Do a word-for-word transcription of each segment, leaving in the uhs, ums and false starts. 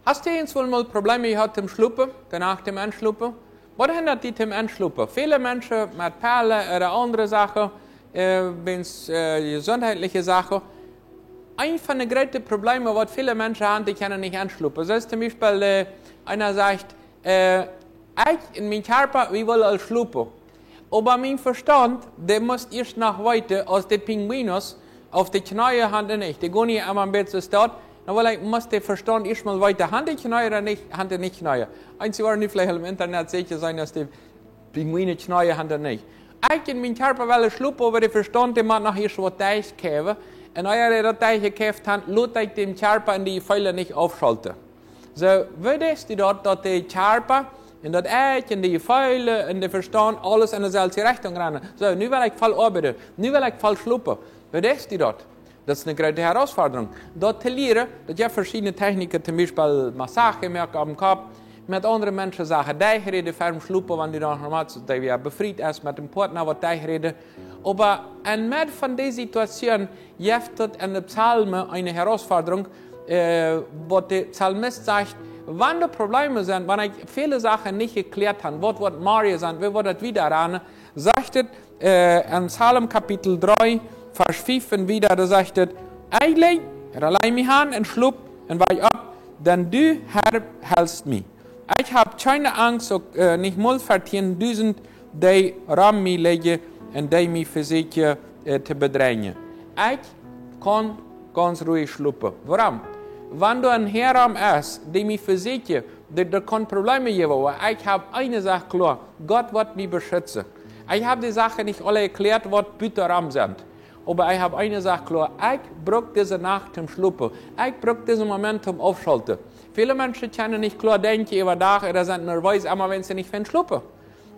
Hast du eenswol mol Probleme jehaut toom schlupen, de Nacht toom enschlupen? Waut hindat die toom enschlupen? Väle Menschen met Pellen ooda aundre Sachen, äh, wäajen, äh, jesuntheitliche Sachen. Eent von de groote Probleme, waut väle Menschen han, dee kjennen nich enschlupen. Soo es toom Biespel, äh, eena sajcht, äh, ekj un mien Kjarpa, wie wellen aul schlupen. Oba mien Vestaunt, dee must ieescht noch weeten, aus de Pinguinos, auf de Kjneeen han dee nich. Dee gonen emma een bät soo, dan well ekj, must de Vestaunt ieescht mol weeten, han dee Kjneeen ooda nich, han dee nich Kjneeen. Eensje woaren nu veleicht em Internet secha sennen, aus de Pinguine Kjneeen han dee nich. Ekj un mien Kjarpa wellen schlupen, oba de Vestaunt, dee mott noch ieescht waut derchkjrieen. Un ea dee daut derchjekjrieen haft, lot ekj dän Kjarpa un de Jefeele nich aufschalten. Soo, woo deist du daut, daut de Kjarpa un daut Ekj un de Jefeele un de Vestaunt aules enne selwje Rechtunk rennen? Soo, nu well ekj voll oabeiden, nu well ekj voll schlupen. Woo deist du daut? Daut es eene groote Herausforderung. Daut to lieren, daut jeft veschiedne Techniken, toom Biespel Massage moaken oppem Kopp, met aundre Menschen Sachen derchräden, ver däm schlupen, wan du dan noch mol, daut du wada befriet best, met däm Partner waut derchräden. Oba enmedden von dee Situation jeft daut enne Psalmen eene Herausforderung, äh, waut de Psalmist sajcht, wan doa Probleme sent, wan ekj väle Sachen nich jekjläat hab, waut woat morjen sennen, woo woat daut wieda gonen, sajcht et, äh, en Psalm Kapitel dree, Varsch fiew un wieda, doa sajcht et: "Ekj laj, ekj laj mie han un schlup un wach opp, dan du, Herr, helst mie. Ekj hab kjeene Angst, uk, äh, nich mol ver tieen dusent, dee rom mie lijen un dee mie vesieekjen, äh, to bedrenjen. Ekj kaun gaunz ruich schlupen." Wuarom? Wan doa een Herr rom es, dee mie vesieekjen, dee, dee kaun Probleme jäwen, oba ekj hab eene Sach kloa: Gott woat mie beschitzen. Ekj hab dee Sachen nich aule jekjläat, waut buta rom sent. Oba ekj hab eene Sach kloa: Ekj bruck dise Nacht toom schlupen. Ekj bruck disen Moment toom aufschalten. Väle Menschen kjennen nich kloa denkjen äwa Dach, ooda sent nerwees, emma wan see nich fein schlupen.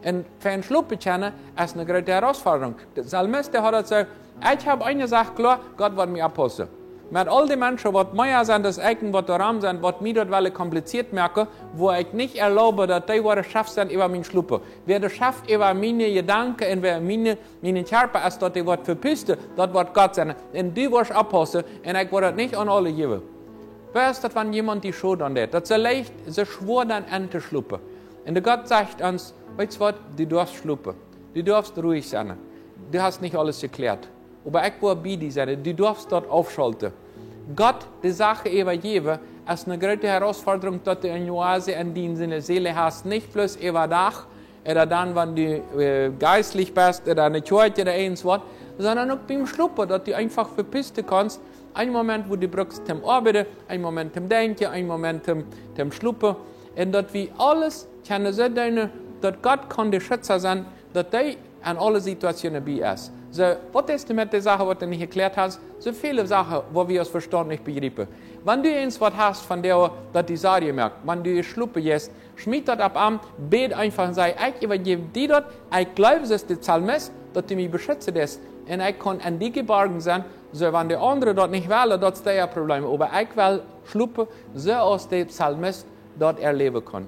Un fein schlupen kjennen es eene groote Herausforderung. De Psalmist, dee haud daut soo: Ekj hab eene Sach kloa, Gott woat mie oppaussen. Met aul dee Menschen, waut mea sent aus ekj un waut doa rom sent, waut mie daut wellen kompliziert moaken, woa ekj nich erlauben, daut dee woaren Chef sennen äwa mien Schlupen. Wäa de Chef äwa miene Jedanken un wäa miene, mienen Kjarpa es, daut dee woat vepusten, daut woat Gott sennen. Un du woascht oppaussen un ekj woa daut nich aun aule jäwen. Woo es daut, wan jemaunt die Schot aundeit? Daut es soo leicht, soo schwoa dan entoschlupen. Un de Gott sajcht ons: "Weetst waut, du doafst schlupen. Du doafst ruich sennen. Du hast nich aules jekjläat. Oba ekj woa bie die sennen. Du doafst daut aufschalten." Gott de Sachen äwajäwen es eene groote Herausforderung, daut du eene Oase en diene Seel hast. Nich bloos äwa Dach, ooda dan, wan du, äh, jeistlich best, ooda enne Kjoakj ooda irjentwaut, sonda uk biem Schlupen, daut du eefach vepusten kaust. Een Moment, wua du bruckst toom oabeiden, een Moment toom denkjen, een Moment toom, toom schlupen. Un daut wie aules kjennen soo doonen, daut Gott kaun de Schutza sennen, daut hee en aule Situationen bie es. Soo, waut es doa met de Sachen, waut du nich jekjläat hast? Soo väle Sachen, waut wie aus Vestaunt nich bejriepen. Wan du eent waut hast von dee, daut die Sorjen moakt, wan du jeschlopen best, schmiet daut opp am, bäd eefach un saj: "Ekj äwajäw die daut, ekj jleew, soo aus de Psalmist, daut du mie beschitzen deist. Un ekj kaun en die jeborjen sennen, soo wan de aundre daut nich wellen, daut es äa Problem. Oba ekj well schlupen, soo aus de Psalmist daut erläwen kaun."